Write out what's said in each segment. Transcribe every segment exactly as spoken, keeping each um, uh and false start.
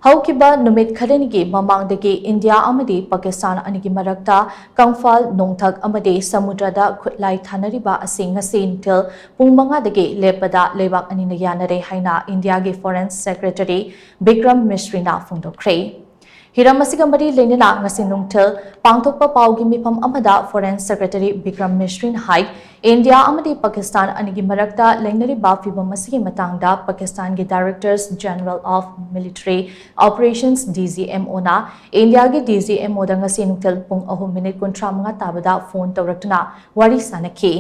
ꯍꯧꯈꯤꯕ ꯅꯨꯃꯤꯠ ꯈꯔꯅꯤꯒꯤ ꯃꯃꯥꯡꯗꯒꯤ ꯏꯟꯗꯤꯌꯥ ꯑꯃꯗꯤ ꯄꯥꯀꯤꯁꯇꯥꯟ ꯑꯅꯤꯒꯤ ꯃꯔꯛꯇ ꯀꯪꯐꯥꯜ, ꯅꯣꯡꯊꯛ ꯑꯃꯗꯤ ꯁꯃꯨꯗ꯭ꯔꯗ ꯈꯨꯠꯂꯥꯏ ꯊꯥꯅꯔꯤꯕ ꯑꯁꯤ ꯉꯁꯤ ꯅꯨꯡꯊꯤꯜ ꯄꯨꯡ ꯃꯉꯥꯗꯒꯤ ꯂꯦꯞꯄꯗ ꯂꯩꯕꯥꯛ ꯑꯅꯤꯅ ꯌꯥꯅꯔꯦ ꯍꯥꯏꯅ ꯏꯟꯗꯤꯌꯥꯒꯤ Foreign Secretary ꯕꯤꯀ꯭ꯔꯝ ꯃꯤꯁ꯭ꯔꯤꯅ ꯐꯣꯡꯗꯣꯛꯈ꯭ꯔꯦ꯫ ꯍꯤꯔꯝ ꯑꯁꯤꯒ ꯃꯔꯤ ꯂꯩꯅꯅ ꯉꯁꯤ ꯅꯨꯡꯊꯤꯜ ꯄꯥꯡꯊꯣꯛꯄ ꯄꯥꯎꯒꯤ ꯃꯤꯐꯝ ꯑꯃꯗ Foreign Secretary ꯕꯤꯀ꯭ꯔꯝ ꯃꯤꯁ꯭ꯔꯤꯅ ꯍꯥꯏ, ꯏꯟꯗꯤꯌꯥ ꯑꯃꯗꯤ ꯄꯥꯀꯤꯁꯇꯥꯟ ꯑꯅꯤꯒꯤ ꯃꯔꯛꯇ ꯂꯩꯅꯔꯤꯕ ꯐꯤꯚꯝ ꯑꯁꯤꯒꯤ ꯃꯇꯥꯡꯗ ꯄꯥꯀꯤꯁꯇꯥꯟꯒꯤ Directors General of Military Operations, D G M O, ꯅ ꯏꯟꯗꯤꯌꯥꯒꯤ D G M O ꯗ ꯉꯁꯤ ꯅꯨꯡꯊꯤꯜ ꯄꯨꯡ ꯑꯍꯨꯝ ꯃꯤꯅꯤꯠ ꯀꯨꯟꯊ꯭ꯔꯥ ꯃꯉꯥ ꯇꯥꯕꯗ ꯐꯣꯟ ꯇꯧꯔꯛꯇꯨꯅ ꯋꯥꯔꯤ ꯁꯥꯅꯈꯤ꯫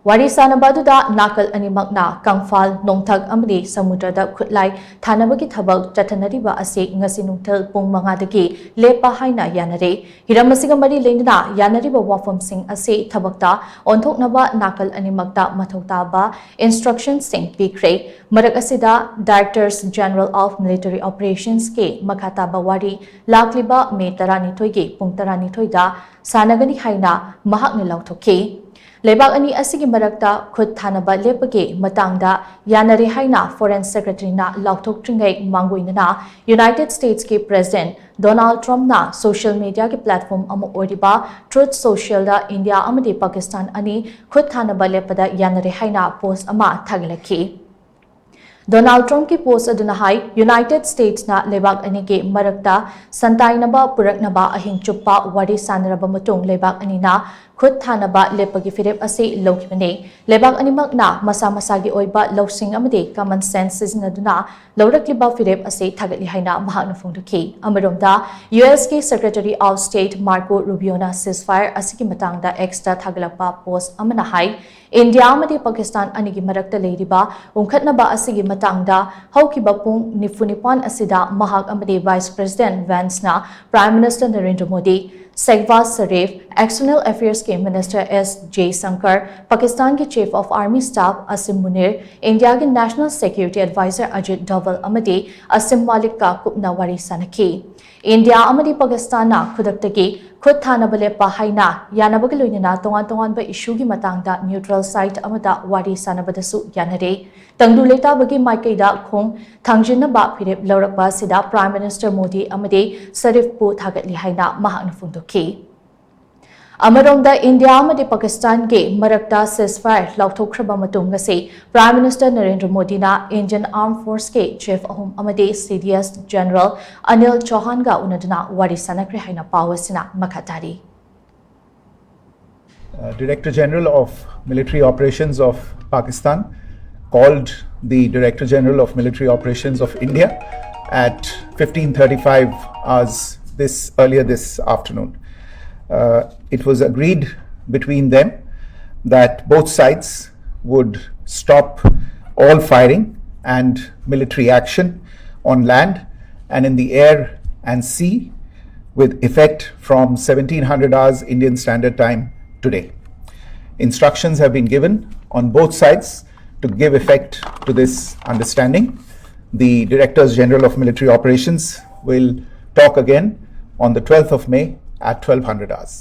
ꯋꯥꯔꯤ ꯁꯥꯅꯕ ꯑꯗꯨꯗ ꯅꯥꯀꯜ ꯑꯅꯤꯃꯛꯅ ꯀꯪꯐꯥꯜ, ꯅꯣꯡꯊꯛ ꯑꯃꯗꯤ ꯁꯃꯨꯗ꯭ꯔꯗ ꯈꯨꯠꯂꯥꯏ ꯊꯥꯅꯕꯒꯤ ꯊꯕꯛ ꯆꯠꯊꯅꯔꯤꯕ ꯑꯁꯤ ꯉꯁꯤ ꯅꯨꯡꯊꯤꯜ ꯄꯨꯡ ꯃꯉꯥꯗꯒꯤ ꯂꯦꯞꯄ ꯍꯥꯏꯅ ꯌꯥꯅꯔꯦ꯫ ꯍꯤꯔꯝ ꯑꯁꯤꯒ ꯃꯔꯤ ꯂꯩꯅꯅ ꯌꯥꯅꯔꯤꯕ ꯋꯥꯐꯝꯁꯤꯡ ꯑꯁꯤ ꯊꯕꯛꯇ ꯑꯣꯟꯊꯣꯛꯅꯕ ꯅꯥꯀꯜ ꯑꯅꯤꯃꯛꯇ ꯃꯊꯧ ꯇꯥꯕ instructionꯁꯤꯡ ꯄꯤꯈ꯭ꯔꯦ꯫ ꯃꯔꯛ ꯑꯁꯤꯗ Directors General of Military Operationsꯀꯤ ꯃꯈꯥ ꯇꯥꯕ ꯋꯥꯔꯤ ꯂꯥꯛꯂꯤꯕ ꯃꯦ ꯇꯔꯥꯅꯤꯊꯣꯏꯒꯤ ꯄꯨꯡ ꯇꯔꯥꯅꯤꯊꯣꯏꯗ ꯁꯥꯟꯅꯒꯅꯤ ꯍꯥꯏꯅ ꯃꯍꯥꯛꯅ ꯂꯥꯎꯊꯣꯛꯈꯤ꯫ ꯂꯩꯕꯥꯛ ꯑꯅꯤ ꯑꯁꯤꯒꯤ ꯃꯔꯛꯇ ꯈꯨꯠ ꯊꯥꯅꯕ ꯂꯦꯞꯄꯒꯤ ꯃꯇꯥꯡꯗ ꯌꯥꯅꯔꯦ ꯍꯥꯏꯅ Foreign Secretaryꯅ ꯂꯥꯎꯊꯣꯛꯇ꯭ꯔꯤꯉꯩ ꯃꯥꯡꯒꯣꯏꯅꯅ United Statesꯀꯤ President Donald Trumpꯅ social mediaꯒꯤ platform ꯑꯃ ꯑꯣꯏꯔꯤꯕ Truth Socialꯗ ꯏꯟꯗꯤꯌꯥ ꯑꯃꯗꯤ ꯄꯥꯀꯤꯁꯇꯥꯟ ꯑꯅꯤ ꯈꯨꯠ ꯊꯥꯅꯕ ꯂꯦꯞꯄꯗ ꯌꯥꯅꯔꯦ ꯍꯥꯏꯅ post ꯑꯃ ꯊꯥꯒꯠꯂꯛꯈꯤ꯫ Donald Trumpꯀꯤ post ꯑꯗꯨꯅ ꯍꯥꯏ, United Statesꯅ ꯂꯩꯕꯥꯛ ꯑꯅꯤꯒꯤ ꯃꯔꯛꯇ ꯁꯟꯇꯥꯏꯅꯕ ꯄꯨꯔꯛꯅꯕ ꯑꯍꯤꯡ ꯆꯨꯞꯄ ꯋꯥꯔꯤ ꯁꯥꯅꯔꯕ ꯃꯇꯨꯡ ꯂꯩꯕꯥꯛ ꯑꯅꯤꯅ ꯈꯨꯠ ꯊꯥꯅꯕ ꯂꯦꯞꯄꯒꯤ ꯐꯤꯔꯦꯞ ꯑꯁꯤ ꯂꯧꯈꯤꯕꯅꯤ꯫ ꯂꯩꯕꯥꯛ ꯑꯅꯤꯃꯛꯅ ꯃꯁꯥ ꯃꯁꯥꯒꯤ ꯑꯣꯏꯕ ꯂꯧꯁꯤꯡ ꯑꯃꯗꯤ common sense ꯁꯤꯖꯤꯟꯅꯗꯨꯅ ꯂꯧꯔꯛꯂꯤꯕ ꯐꯤꯔꯦꯞ ꯑꯁꯤ ꯊꯥꯒꯠꯂꯤ ꯍꯥꯏꯅ ꯃꯍꯥꯛꯅ ꯐꯣꯡꯗꯣꯛꯈꯤ꯫ ꯑꯃꯔꯣꯝꯗ, USꯀꯤ Secretary of State Marco Rubioꯅ ceasefire ꯑꯁꯤꯒꯤ ꯃꯇꯥꯡꯗ Xꯇ ꯊꯥꯒꯠꯂꯛꯄ post ꯑꯃꯅ ꯍꯥꯏ, ꯏꯟꯗꯤꯌꯥ ꯑꯃꯗꯤ ꯄꯥꯀꯤꯁꯇꯥꯟ ꯑꯅꯤꯒꯤ ꯃꯔꯛꯇ ꯂꯩꯔꯤꯕ ꯎꯪꯈꯠꯅꯕ ꯑꯁꯤꯒꯤ ꯃꯇꯥꯡꯗ ꯍꯧꯈꯤꯕ ꯄꯨꯡ ꯅꯤꯐꯨ ꯅꯤꯄꯥꯟ ꯑꯁꯤꯗ ꯃꯍꯥꯛ ꯑꯃꯗꯤ Vice President Vanceꯅ Prime Minister Narendra Modi, ꯁꯦꯍꯕꯥꯖ Sharif, External Affairsꯀꯤ Minister S Jaishankar, ꯄꯥꯀꯤꯁꯇꯥꯟꯒꯤ Chief of Army Staff ꯑꯁꯤꯝ ꯃꯨꯅꯤꯔ, ꯏꯟꯗꯤꯌꯥꯒꯤ National Security Advisor Ajit Doval ꯑꯃꯗꯤ ꯑꯁꯤꯝ ꯃꯥꯂꯤꯛꯀ ꯀꯨꯞꯅ ꯋꯥꯔꯤ ꯁꯥꯅꯈꯤ꯫ ꯏꯟꯗꯤꯌꯥ ꯑꯃꯗꯤ ꯄꯥꯀꯤꯁꯇꯥꯟꯅ ꯈꯨꯗꯛꯇꯒꯤ ꯈꯨꯠ ꯊꯥꯅꯕ ꯂꯦꯞꯄ ꯍꯥꯏꯅ ꯌꯥꯅꯕꯒ ꯂꯣꯏꯅꯅ ꯇꯣꯉꯥꯟ ꯇꯣꯉꯥꯟꯕ ꯏꯁꯨꯒꯤ ꯃꯇꯥꯡꯗ ꯅ꯭ꯌꯨꯇ꯭ꯔꯦꯜ ꯁꯥꯏꯠ ꯑꯃꯗ ꯋꯥꯔꯤ ꯁꯥꯅꯕꯗꯁꯨ ꯌꯥꯅꯔꯦ꯫ ꯇꯪꯗꯨ ꯂꯩꯇꯥꯕꯒꯤ ꯃꯥꯏꯀꯩꯗ ꯈꯣꯡ ꯊꯥꯡꯖꯤꯟꯅꯕ ꯐꯤꯔꯦꯞ ꯂꯧꯔꯛꯄ ꯑꯁꯤꯗ Prime Minister ꯃꯣꯗꯤ ꯑꯃꯗꯤ ꯁꯔꯤꯐꯄꯨ ꯊꯥꯒꯠꯂꯤ ꯍꯥꯏꯅ ꯃꯍꯥꯛꯅ ꯐꯣꯡꯗꯣꯛꯈꯤ꯫ ꯑꯃꯔꯣꯝꯗ ꯏꯟꯗꯤꯌꯥ ꯑꯃꯗꯤ ꯄꯥꯀꯤꯁꯇꯥꯟꯒꯤ ꯃꯔꯛꯇ ceasefire ꯂꯥꯎꯊꯣꯛꯈ꯭ꯔꯕ ꯃꯇꯨꯡ ꯉꯁꯤ Prime Minister ꯅꯔꯦꯟꯗ꯭ꯔ ꯃꯣꯗꯤꯅ Indian Armed Forceꯀꯤ chief ꯑꯍꯨꯝ ꯑꯃꯗꯤ CDS General ꯑꯅꯤꯜ ꯆꯧꯍꯥꯟꯒ ꯎꯅꯗꯨꯅ ꯋꯥꯔꯤ ꯁꯥꯟꯅꯈ꯭ꯔꯦ ꯍꯥꯏꯅ ꯄꯥꯎ ꯑꯁꯤꯅ ꯃꯈꯥ ꯇꯥꯔꯤ꯫ Uh, Director General of Military Operations of Pakistan called the Director General of Military Operations of India at fifteen thirty-five hours this earlier this afternoon. Uh, it was agreed between them that both sides would stop all firing and military action on land and in the air and sea with effect from seventeen hundred hours Indian Standard Time today. Instructions have been given on both sides to give effect to this understanding. The Directors General of Military Operations will talk again on the twelfth of May at twelve hundred hours.